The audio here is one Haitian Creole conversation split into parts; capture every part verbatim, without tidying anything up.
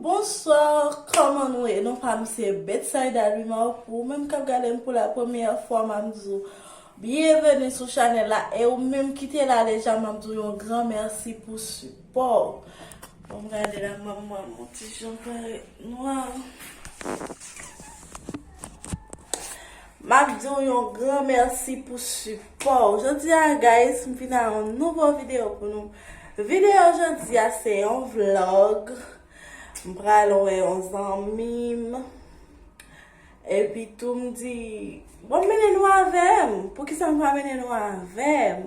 Bonswa, kòman nou ye? Non pa m se Betsaida Louis Marcoux. Ou menm k ap gade m pou la premyè fwa, m ap di w byenveni sou chanèl la. E ou menm ki te la deja, m ap di w yon gran mèsi pou sipò w. Bon, m gade la, manman m yon ti jan parèt nwa. M ap di w yon gran mèsi pou sipò w. Jodi a, guys, m vin a yon nouvo videyo pou nou. Videyo jodi a se yon vlog. M pral wè yon zanmi m. Epi tou m di, bon, m mennen nou avè m. Poukisa m pa mennen nou avè m?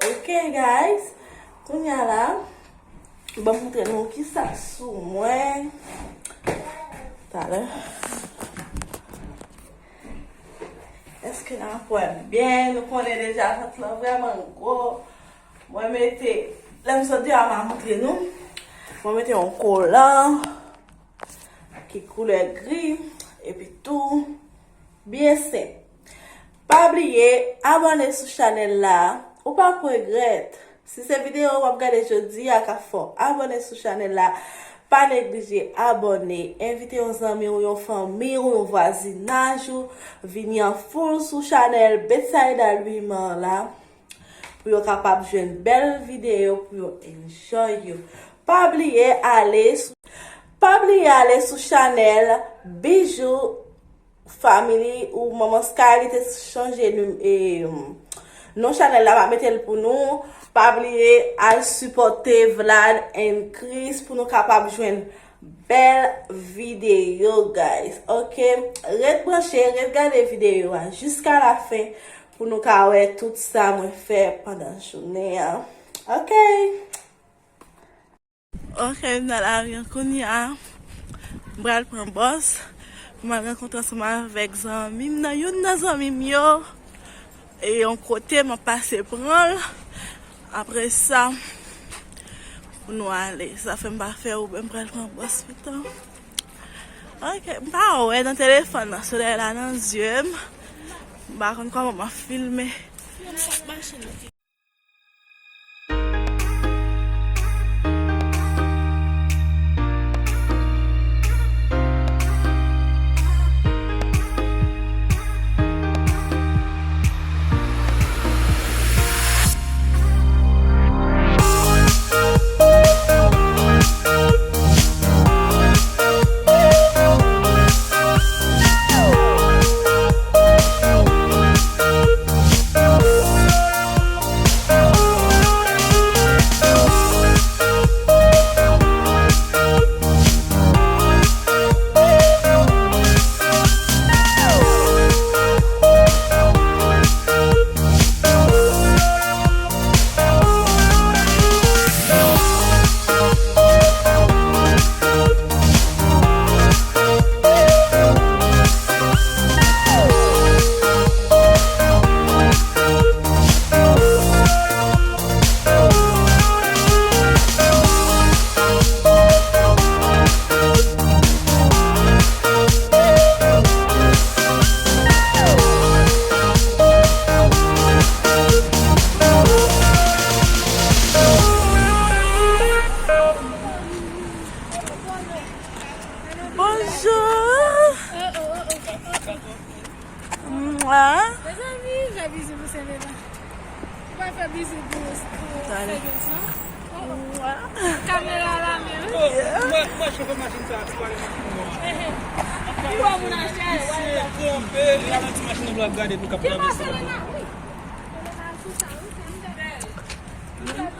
Ok, guys. Kounye a la, ban m montre nou kisa sou mwen. Talè. Èske n ap wè m byen? Nou konnen deja vant lan vrèman gwo. Mwen mete, lè m sot deyò a, m a montre nou. Mwen mete yon kolan ki koulè gri, epi tou byen senp. Pa bliye abòne sou chanèl la, ou p ap regrèt. Si se videyo w ap gade jodi a k ap fè w abòne sou chanèl la, pa neglije abòne, envite yon zanmi w, yon fanmi w, yon vwazinaj ou, vini an foul sou chanèl Betsaida Louis Mar la, pou yo kapab jwenn bèl videyo pou yo enjoy yo. Pa bliye ale sou, pa bliye ale sou chanèl Bijou Family ou Manman Sky, li te chanje nim-, e, non chanèl la, m ap mete l pou nou. Pa bliye al sipòte Vlad and Chris pou nou kapab jwenn bèl videyo, guys. Ok? Ret branche, ret gade videyo a jiska la fen pou nou ka wè tout sa mwen fè pandan jounen an. Ok? Ok, m nan lari an kounye a. M pral pran bòs pou m al rankontre ansanm avèk zanmi m nan, youn nan zanmi m yo. E yon kote m ap pase pran l. Apre sa, pou nou ale. Sa fè m pa fè Uber, m pral pran bòs pito. Ok, m pa wè nan telefòn nan, solèy la nan zye m. M pa konn kòman m ap filme. Bonjou. Mwa. Mezanmi, fè bizou pou Selena. Ou pa fè bizou pou, pou Fedens, non? Mwa. Kamera la menm. Oh, mwa, mwa, chofè machin sa a, se pa le machin mwen. Ehe. Li wè moun achte a, li wè. Se twonpe, li nan ti machin nan pou l ap gade pou l kapab. Ki pa Selena, wi. Selena sou sa, wi, se li te bèl.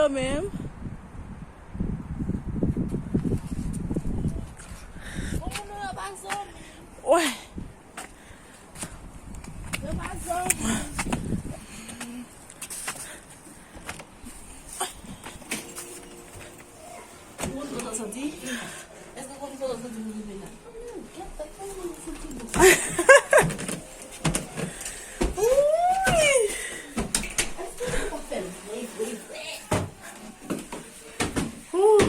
Menm. Bon, nou yo pa zanmi. Wè. Yo pa zanmi. Ou konn sa w santi? Èske ou konn sa w santi pou rive la? Ooh! Èske ou pa fè l vre, vre, vre? Ooh!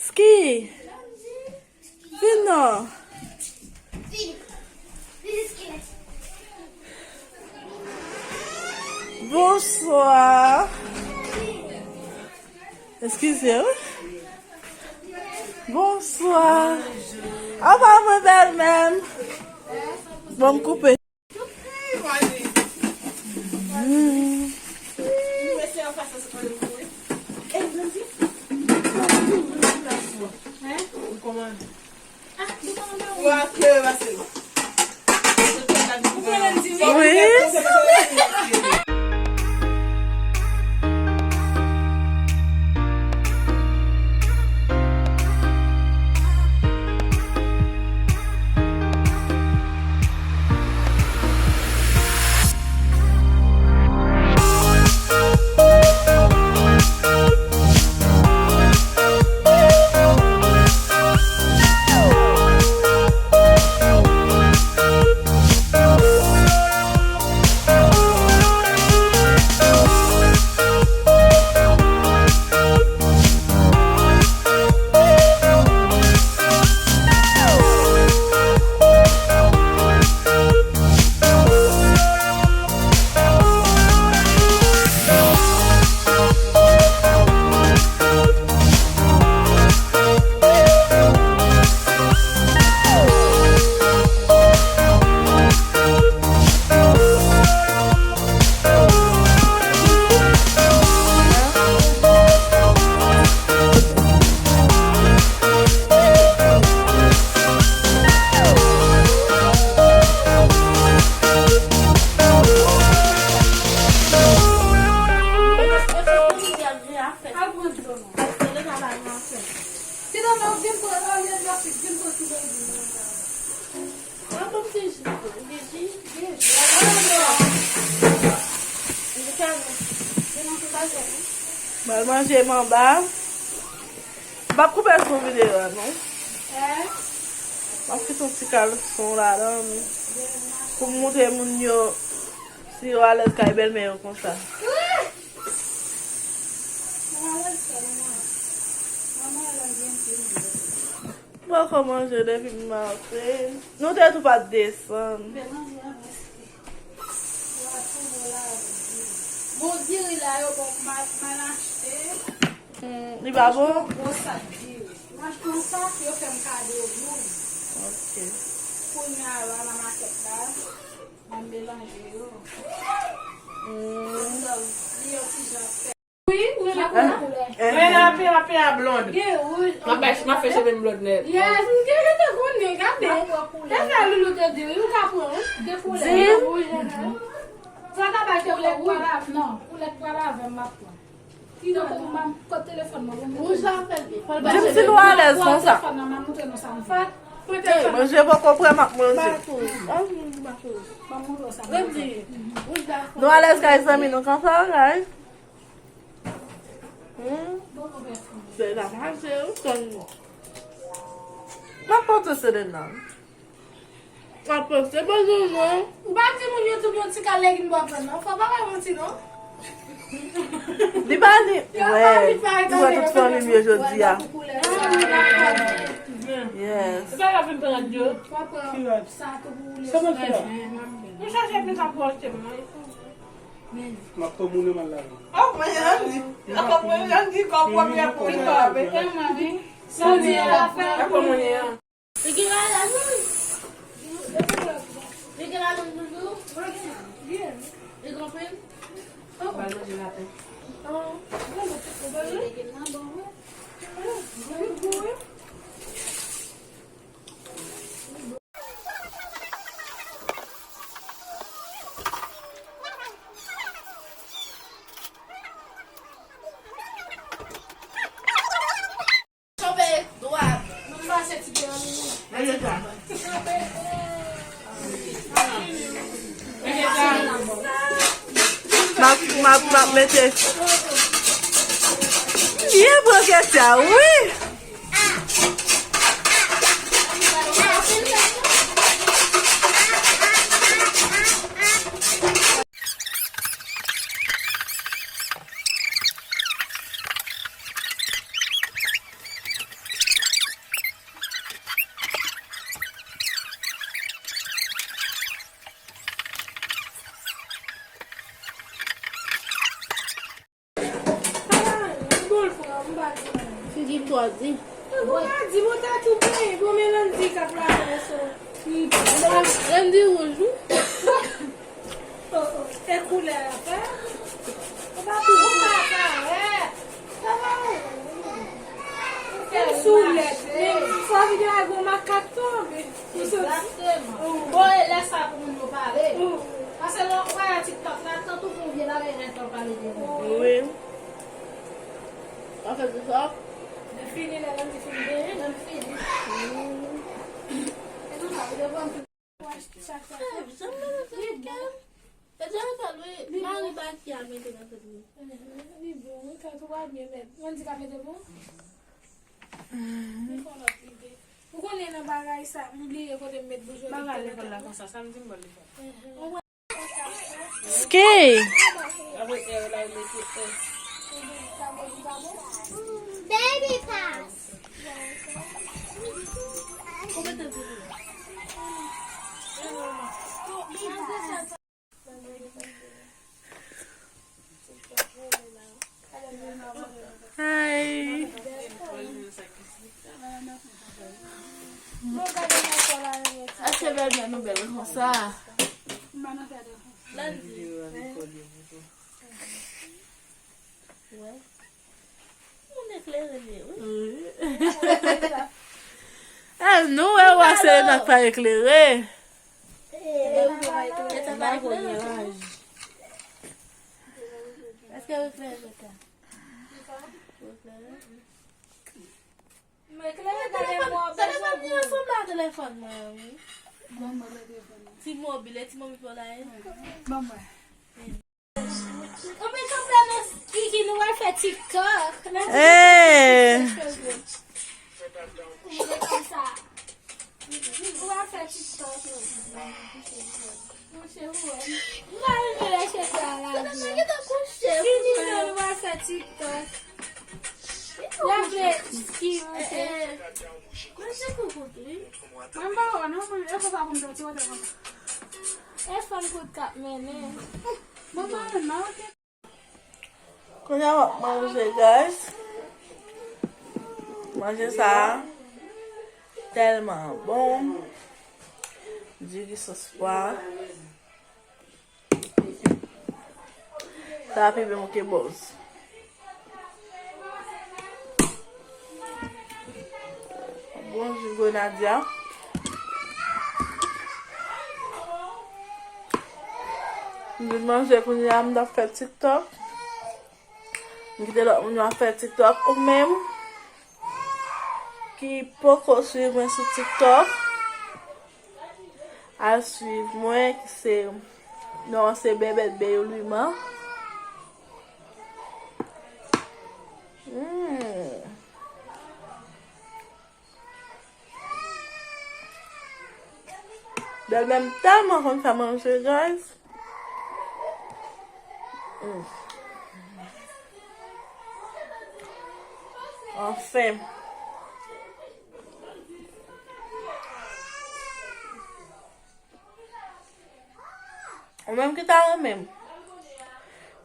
Ski! Vin non. Bonswa. Eskize wi. Bonswa. Apa mwen bèl menm? Bon, m koupe. M al manje manba. M p ap koupe son videyo a non. M ap kite yon ti kal son ladan pou m montre moun yo si yo alèz kay bèlmè yo konsa. Poko manje depi maten. Nou te tou pa t desann. Bon, diri la yo bon, m al achte. Hmm, li pa bon? M achte yon gwo sak diri. M achte yon sak, yo fè m kado youn. Ok. Kounye a yo al nan makèt la, m al melanje yo. Hmm. Li yon ti jan fè. Wi, wi, la koulè. Mwen la, penya, penya blond. Gen wouj. M ap bay, m ap fè cheve m blond nèt. Yes, m gen, te konnen, gade. E sa Loulou te di, ou ka pran, wi. Gen koulè. Gen wouj, mhm. Sa ta bay te koulè wouj. Non, koulè k pral avè m, m ap pran. Ki koulè? Kot telefòn mwen? Wouj la fè byen. Di m si nou alèz konsa. Telefòn nan, m ap montre nou sa m fè. Manje poko prè, m ap manje. Nou alèz kay zanmi nou konsa, guys. Hmm. Se la manje ou tann. M ap pote Selena. M ap pote, bonjou non. Ou pa di moun yo tou yon ti kal legim bò pran non. Fò pa bay manti non. Li pa ni. Wè, m wè tout fanmi m yo jodi a. Yes. Ou pa ka vin pran yo. Sa tou pou ou. Kòman fè? Ou chache vin ka pou achte mwen. M ap pran moun yo mal lave. Oh, mwen Randy. Apa mwen Randy kò premye pou li lave. Sa di a la fè. Apa mwen an. Li gen la lanm. Li gen la lanm toujou. Li gen anpil. Ou pral manje lapen. M ap, m ap mete. Byen pran kèt sa, wi. Figi twa di. Bon, pa di, bon, ta tou byen. Bon, men Landy k ap lave sou. Landy wouj, wi. Oh, oh, se koulè a fè. Ou pa tou, ou pa parèt. Sa va, wi. Ou fè soulèt. Men sa vin gen yon makak tonbe. Egzakteman. Bon, e lè sa pou moun yo pale. Paske lè w pale TikTok la, tankou pou vye bagay rèd w ap pale de moun. Wi. W ap fè TikTok? Lè fini, lè Landy fin benyen, lè m fini. E nou sa, ou te pran tou. Sa, sa, sa. Sa, sa, sa, sa. Sa, sa, sa, wi. Mari Baky a mete nan tèt li. Li bon, wi, kay tou pa byen, men Landy ka mete bon. Li fè lòt lide. Ou konnen nan bagay sa, m bliye kote m met boujon. Bagay lekòl la konsa, samdi m bò lekòl. Ski! Baby pass. Hi. Achte bèl men nou bèl konsa. Wè. Moun eklere li ye, wi. Wi. E nou wè, wè se nan pa eklere. E sa pa eklere. Èske w eklere sa? W eklere? Telefòn, telefòn li ansanm la, telefòn mwen an, wi. Ti mobil, e ti mobil pou la ye. Ban mwen. Anpil konplè nan Kiki, nou pral fè TikTok. Nan TikTok, eh. Ou pral fè TikTok, non. Monchè, ou wè. M pa renmen lè cheve a lage. Fini, non, nou pral fè TikTok. Lave ki, monchè. Mwen se koukout, wi. Mwen pa wè, non, mwen, e konsa pou m te tire konsa. E fanm kout k ap mennen. Mwen pa renmen, ok. Kounye a m ap manje, guys. Manje sa a tèlman bon. Diri sòs pwa. Sa a pi bon ke bòz. Bon ji grenadya. M vin manje kounye a, m t ap fè TikTok. M kite lòt moun yo ap fè TikTok. Ou menm ki poko swiv mwen sou TikTok, al swiv mwen, ki se, non, se Bèbèt Beyou Lima. Hmm. Bèlmè m tèlman konn fè manje, guys. Mm. Anfen. Ou menm ki ta renmen m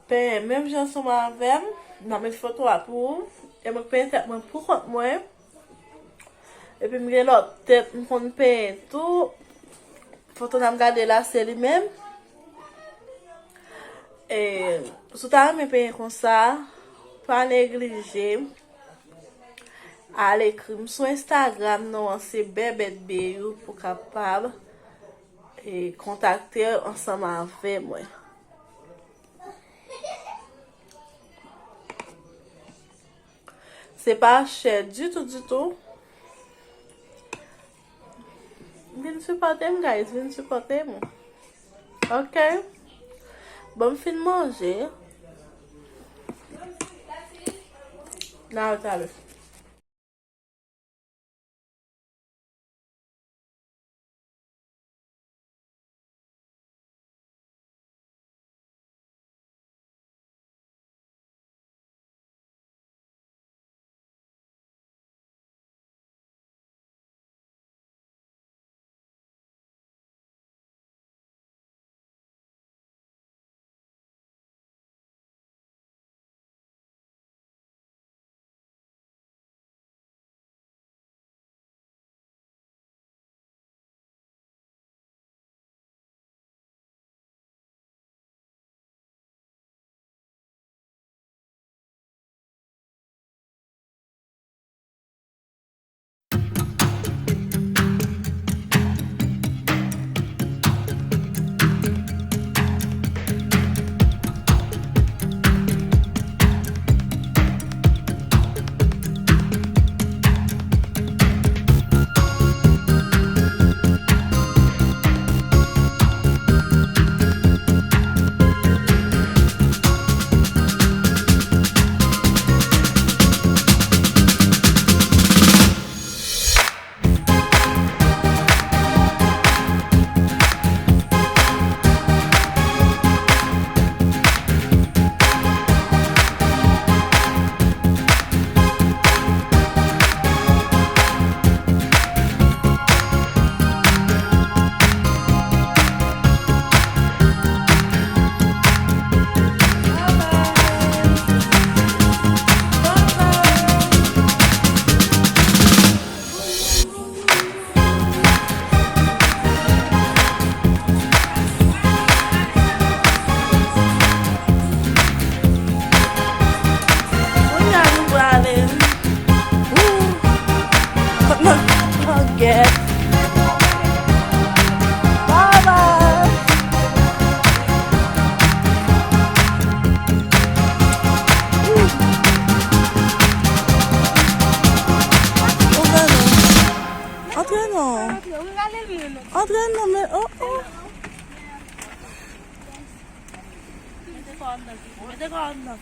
penyen menm jan ansanm avè m, m ap met foto a pou ou. E mwen k penyen tèt mwen pou kont mwen. Epi m gen lòt tèt m konn penyen tou. Foto n ap gade la, se li menm. E, si w ta renmen penyen konsa, pa neglije al ekri m sou Instagram, non an se Bèbèt Beyou, pou w kapab, e, kontakte ansanm avè mwen. Se pa chè ditou, ditou. Vin sipòte m, guys. Vin sipòte m. Ok? Bon, m fin manje. N a wè talè. Kounye a nou prale. Ooh. Forget. Bye bye. Ooh. Ouvè non. Antre non. Antre non, men, oh, oh. Mete kò anndan, mete kò anndan.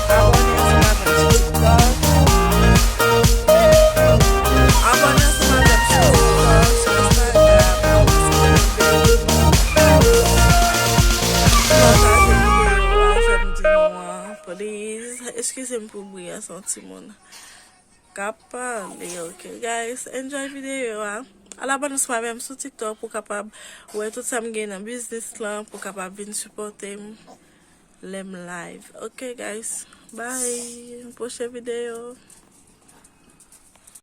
Abòne ansanm avè m sou TikTok. Abòne ansanm avè m sou TikTok, sou Instagram, sou Facebook. Pataje videyo a, jan m di nou an, please. Eskize m pou bri a, se yon timoun k ap pale, ok, guys? Enjoy videyo a. Al abòne ansanm avè m sou TikTok pou w kapab wè tout sa m gen nan biznis lan, pou w kapab vin sipòte m lè m live. Ok, guys. Bye. Pwochen videyo.